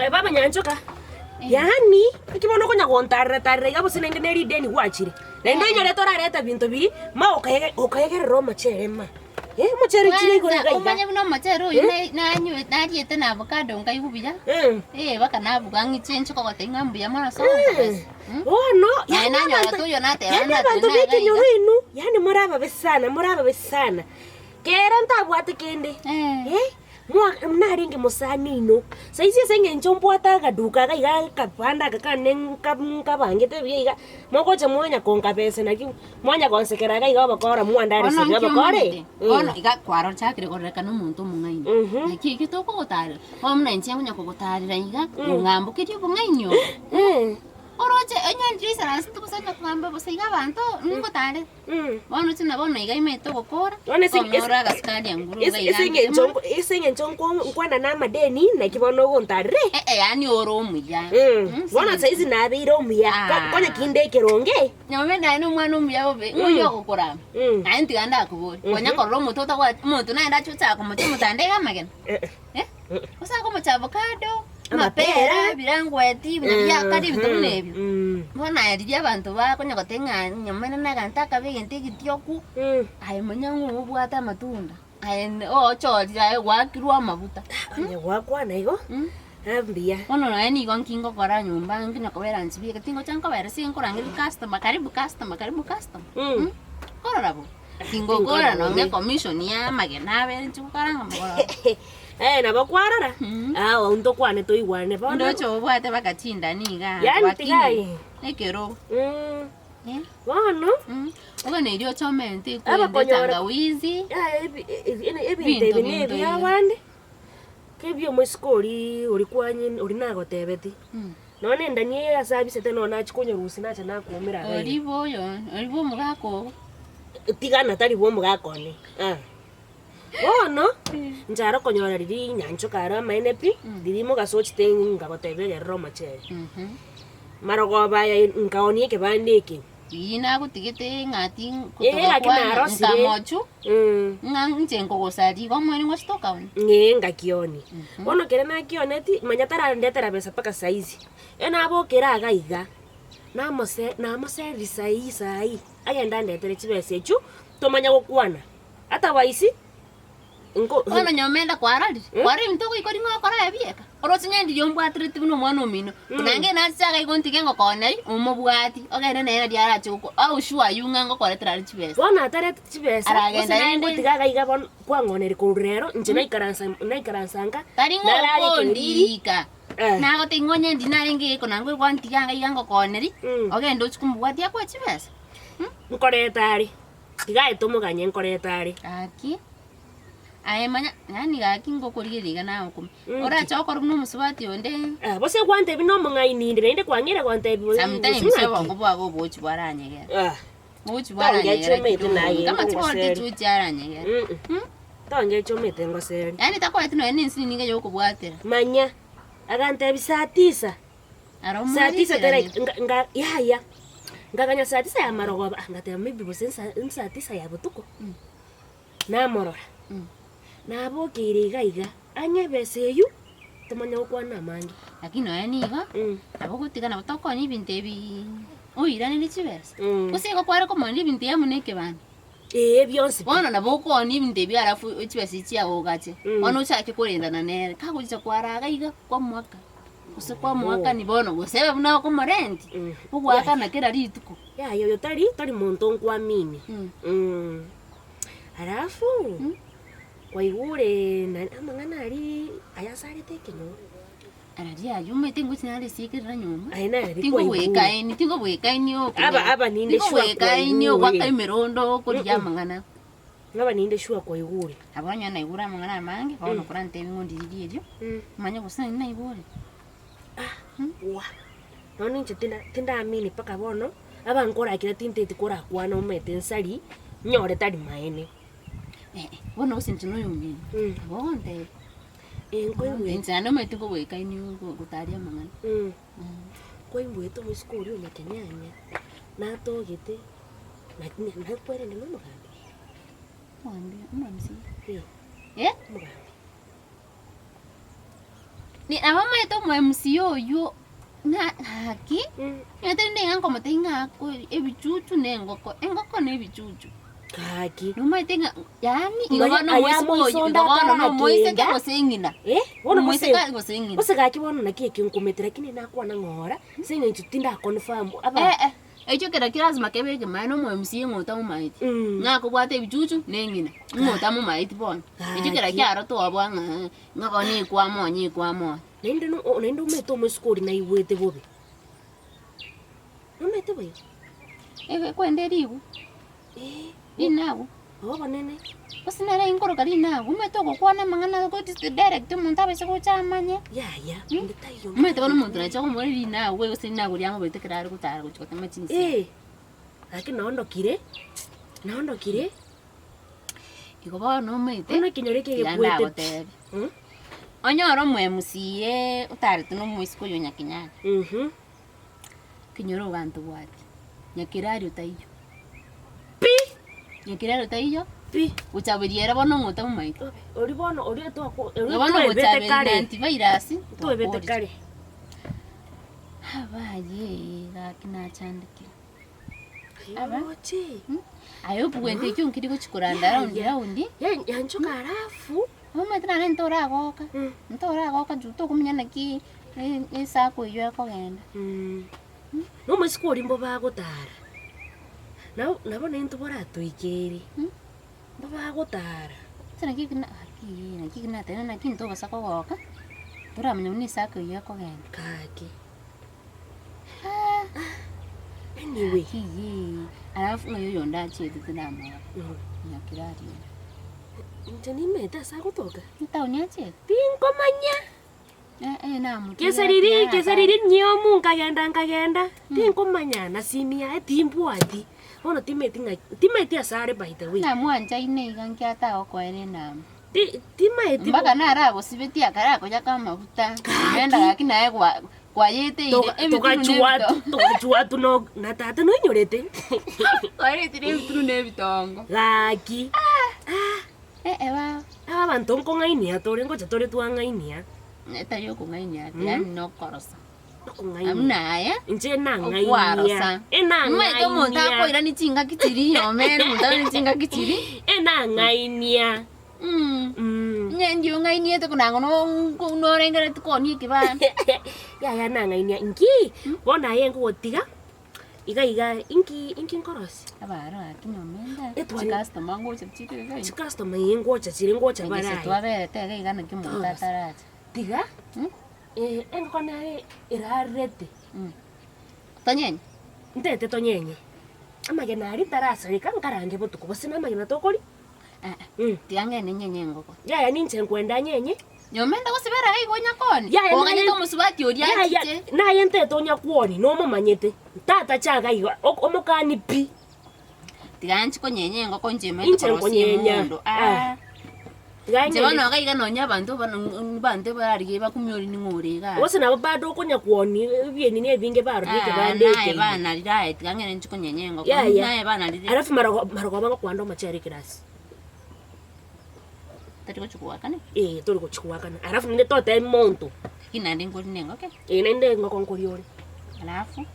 Aye baba nyanchoka, yaani eki bono okonya gontarera tarera iga gose naende ne rideni gwachire, naende oinyore torareta binto biria, ma okaege okaegerera omochere ma, eh omochere chire igoro iga Kwanza iga. omanye buna omochere oyio na- nanywe nariete na avocado nkaigwa buya, Eh. eh mpaka nabuga ng'iche inche kogotebia ng'a mbuya mono ase ogonkobesa mh. Bono, Naye yaani nanyora abanto toyo nateba yaani ng'a abanto tari ba naiga iga. ekenyoro inwe, yaani more ababe sana, more ababe sana. Kere ntabwate kende, Eh. eh. Mwa narenge mosani oino, saisi ase eng'encho mbwate agaduka iga iga akabanda aka kane nka nkabangete buya iga, mogocha mwanya konkabesa naki mwanya gonsekera iga iga obokora Bono mwandareseria nki obokora omanyete? Bono iga kwarochakire kororekana omonto omong'aini. Mhm. Naki ekio tokogotarera, bono buna inche nkonya kogotarera iga, ong'ambokerie obong'aini obo. Oroche onye ndire isaransete gose onye kogamba bosa iga abanto, ningotarere. Bono tuna bono iga imaete ogokora, Bono ase- onyore agasukari anguru Ase iga iga ase eng'encho ndemo. nko- ase eng'encho nko- nkwana na amadeni, naki bono ogontarire. Eh, eh, yaani ore omuya. Mm. Mm, Bono saizi nabeire omuya, Ah. ko- konya kinde ekeronge. Nyomba naye na omwana omuya bobe, ng'o oyio ogokorama. Mm. Naye ntiga ndakobori, konya korora omonto otagwati, omonto naende ache ochaka komocha omotanda iga amagena. Eh, eh. Eh? Gose akomocha avocado, Amapera. amapera, ebirangweti, buna biakare ebinto buna ebio. Mm. Bono aye riria abanto bakonya goteba ng'a nyomba na aganto akabe egento egetioku, Mm. aye manya ng'a obwate amatunda, aye oochorire aye gwakirwe amaguta. Onye gwakwana igo, Mm. ah, mbuya. Bono nonya nigo nki ngokora nyomba nkonya kobera nchibieke tingocha nkobera ase nkorangeria customer karibu customer karibu customer. Mm. Nkorora bo. Tingokora nonya ecommission ya amagena abere inche gokaranga mogoroba. Eh, nabo kwarora? Mm. Ah, oo ntokwane toigwane bono. Ndoche obwate baka chindani igaa. Yaani gwakinire. tigai. Ekerogo. Mm. Eh? Bono, Mm. Oganeiri ochome ente ekwende Abakonyora- etangawizi. ah, ebi- e- e- ebinto Binto, ebi binto nebi iga. abande, kebia omoiseke oria oria kwanye oria nagotebeti. Mm. Nonya na endani eye ase abisete nonya nachia konyerusia nacha nakoumera iga iga. Oria boyo, oria bwa omogaka oo. Tigana tari bwa omogaka one, ah. Bono, inche aro okonyora riria nyanchoka aro amaene pi, riria mogaso ochete ngagotebia egerere omochere. Marogoba aya nkaonia ekebanda eke. Riria nagotigete ng'a Ee, tingotoka gaki kwana, narosire. nkamochwa, ng'a inche nkogosaria igo omwene ngochete okaonia. Ng'ee ngakionia. Bono ekero nakioneti, manya tarandetera besa mpaka saizi. Enabokera iga iga, namose namoseriri saii saii, agende andetere chibesa echio, tomanye gokwana. Otherwise, nko Bono nyomenda kwarorire, kwarorire ebinto ogoikori ng'a okore aye bieka. Oroche ng'a ndiria ombwatereti buna omwana omino, buna nge nachiche iga igo ntige ngokooneri, omobwati, ogende nere naria arache gokwa au sure aywo ng'a ngokoretera are chibesa. Bono atareteti chibesa, gose Aragenda naye rende. ngotiga iga iga bono kwang'oneria korwa rero, inche naikaransa naikaransa nka, Tari ng'a narare ekeriri. okondika, Eh. nagotebia ng'a onye ndi narenge geko naende gwantiga iga iga ngokooneri, Mm. ogende ochie komobwatia akoe chibesa. Nkoreta are. Tiga aye tomoganye nkoreta are. Gaki, aye manya, yaani gaki ngokorigereria iga nagokumia. Mm. Orache okore buna omosubati onde. Ah, gose gwantebia nomong'aini inde naende kwang'eire gontebia gose Sometimes ng'aki? obongo bwago obochi bwaranyegera. Ah, Obochi Tongechi bwaranyegera omanyete kidogo. naye Kama chibori ngoseri. tichigochi aranyegera. mm, Mm. tongechi omanyete ngoseri. Yaani takoeti nonya na ensinini iga yokobwatera. Manya, agantebia saa tisa. Aro Saa tisa tera omorikiranie. nga nga yaya, nkaganya saa tisa ya marogoba, ah ngateba maybe gose nsa nsaa tisa ya botuko, namorora, nabokeire iga iga, ang'e ebesa eywo, tomanye gokwana amange. Lakini nonya nigo, nabo ogotiga nabo tokonya ebinto ebi oiranerie chibesa. Gose igo kware komonia ebinto ebi amo na ekebanda. Ee bionsi pi. Bono nabo okoonia ebinto ebio alafu chibesa echi chiagogache, Mm. bono ochake korendana nere, kagochicha kwaraga iga kwamoaka, gose kwamoakani bono gose ebe buna okomorenti, Mm. ogoakana kera rituko. Yaya oyo tari tari monto nkwamini. Mm. Mm. Alafu kwaigure na amang'ana aria ayasarete ekenyoro. Araria ayio omanyete ngochi nare esiekerera nyomba. Aye nare kwaigure. Tingobwekaini, tingobwekaini okonyora. Aba- aba ninde sure Tingobwekaini kwaigure. ogwaka emerondo okorigia amang'ana. Aba ninde sure kwaigure. Nabo onye naigure amang'ana amange, bono korantebie ng'a ondiririe erio, manye gose nari naigure. Wa! Nonya inche tinda tindaamini mpaka bono, abankorakire tinteti korakwana omanyete nsari, nyore tari maene. Eh, bono gose inche noyomino, nabo ogontebia. Eh, nkoigwete. Inche naende omanyete nkogoikaini gotaria amang'ana. Nkoigwete omosike oria o Nyakenyanya, natogete, nakwerende na omogambi. Omogambi, omogambi sii? Eh. Eh? Omogambi. Nabo omanyete omo MCA oywo ng'a gaki, omanyete rende iga nkomotebia ng'a ebichuchu na engoko, engoko na ebichuchu. Gaki. Nomanyete ng'a yaani igo Manya bono aya omoiseke oyo, moiso igo bono ndatara na omoiseke kenda. gose eng'ina. Eh, bono gose Omoiseke gose eng'ina. gose gaki bono naki eke nkomete lakini nakwana ng'ora ase eng'encho tinda confirm aba Eh eh, ekio kera ki lazima kebe ekemaene omo MCA ng'a otamomaeti. Ng'a akobwate ebichuchu na eng'ina, ng'a otamomaeti bono. Ekio kera Gaki. kiaro twaboa ng'a ng'a bono ekwama onye ekwama onye. Naende no naende omanyete omoiseke oria naigwete bobe. Nomanyete boigo? Ekwende ribu. Rinagu. Obonene. Gose nere inkoroka rinagu, omanyete ogokwana amang'ana direct omonto abaise gocha amanye. Yaya, onde taiyo. Omanyete bono omonto nacha okomobora rinagu gose rinagu riamoberete ekero are gotara gochia gotema chinse. Eh, lakini naondokire, naondokire. Igo bono omanyete, Bono ekenyoro eke tiga gekwete pi. ndagotebie, onyore omo MCA otarete na omoiseke oyo Nyakinyanya. Ekenyoro ogantobwati, Nyakerario taiyo. Pi! Nyakerario taiyo, Pi! Bochaberi ere bono ng'a otamomaeti. Obe, oria bono oria twako oria Igo bono twebete Bochaberi na kare. antivirus, Twebete twakorire. kare. Abaye gaki nachandekire. Aba. Roche. Aye obwente ekio nkeri gochi koranda raundi raundi. Yanchoka alafu. Omanyete naende ntoragoka, ntoragoka juu tokomanya naki esako eywo ekogenda. Na omoiseke oria mbobe agotara, nabo nabo naintwe boratoikere, mbobe agotara. Inche naki ekio na gaki naki ekio nateba naki ntobasa kogoka, toramanya buna esako eywo ekogenda. Gaki. Anyway. Gaki iyee, alafu ng'ai oyonde achiete tindamorora, Nyakerario oyo. Inche nimanyete ase agotoka. Etaoni achiete? Tinkomanya. Eh eh namotiga Gesariri, atiga gesariri nyomu nkagenda nkagenda, tinkomanya na simi yaye timbwati, bono timanyeti ng'a timanyeti ase are by the way. Namwanchaine iga nki atagokoera enamba. Ti timanyeti Mpaka naragosibetie akarakoyaka amafuta, genda gaki naye gwa kwayeteire Toga- ebitunu na togachua ebito tu togachua tu no na tata noinyorete. Kwayeteire ebitunu na ebitongo. Gaki. Eh eh baba. Aba abanto nkong'ainia tore ngocha tore twang'ainia. Etari okong'ainia ati yaani nokorosa. Okong'ainia. Buna aye, Inche nang'ainia. okwarosa. Omanyete omonto Enang'ainia. akoirania chingaki chiria omere omonto akoirania chingaki chiria. Enang'ainia. Onye inche ong'ainiete konang'o norengereti koonia ekebanda. Yaya nang'ainia inki? Bono aye nkogotiga iga iga inki inki nkorosia? Abaro gaki nyomba ende Etwani- chicustomer ngocha chire iga iga. Chicustomer ee ngocha chire ngocha Gese bare aye. twaberete iga iga naki omonto ataracha. Tiga engoko nere erarete. Tonyenye? Ntete tonyenye. Amagena aria ntarasareka nkarange botuko gose namagena tokoria? Tiga ngende nyenye engoko. Yaya ninche nkwenda nyenye. Nyomba ende gosibera iga igo onyakoni. Yaya, Oganyete naye- omosubati oria Yaya, achiche. naye ntete onyakwoni nomomanyete. Tata chaga iga, omokani pi. Tiga nchi konyenya engoko inche emanyete Inche korosia nkonyenya. emondo. Ah. Ah. Tiga Inche nyenye. bono iga iga nonya abanto bano abanto bararigia bakumia ori ning'o ore igaa. Gose nabo bado okonyakwoni ebieni na ebinge barorire Ah, ekebanda naye eke ime. banarire aye tiga ng'ende nchi konyenya engoko. Yaya. Naye banarire. Alafu marogo marogoba ngokwanda omochere ekerasi. Tari gochi goakana. Eh, tori gochi goakana. Alafu naende totebia monto. Lakini naende nkori na engoko. Eh, naende engoko nkori ore. Alafu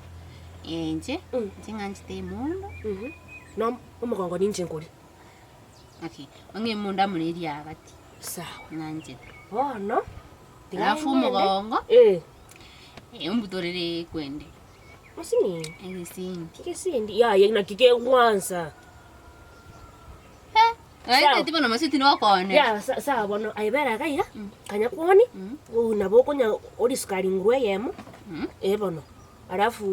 inche, inche ng'anchete emondo. No omogongo ninche nkori. Okay, ong'e emondo amo na eriagati. Sawa. Ng'anchete. Bono, tiga Alafu ngende. omogongo, Eh. ombutorere ekwende. Mosinini. Egesindi. Egesindi, yaya naki kegwansa. Aye bono mose tinokoonera. Ya sawa bono aye bera iga iga, kanya kwoni, nabo okonya orie sukari nguru eyemo, eh bono, alafu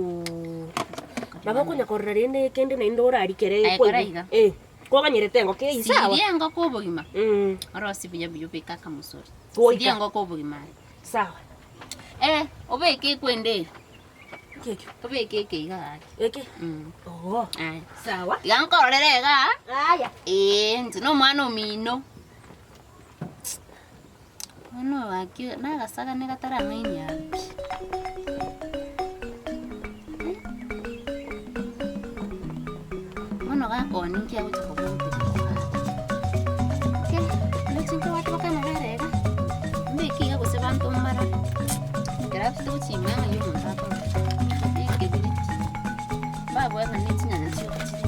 nabo okonya korora rende kende naende orarie kere Aye kora iga. eh, koganyerete engoko eywo sawa. Siria engoko obogima, orosie buya buya obeke akamosori. Goika. Siria engoko obogima aye. Sawa. Eh, obeke ekwende eye. Nki ekio? Obeke eke iga gaki. Eke? Oo. Aya. Sawa. Tiga nkororere igaa. Aya. Ee, inche na omwana omino. Bono oyo gaki nagasagane gatarang'ainia pi. Bono gakoni nki agocha koba ogotebi gaki. Okay, ndoche nkobwate baka amabere iga, mbeke iga gose banto mbarore. Abisete gochia ime ng'ai omonto akorora. Ekebiriti. Mbabwate naende chinyanya chioka chire.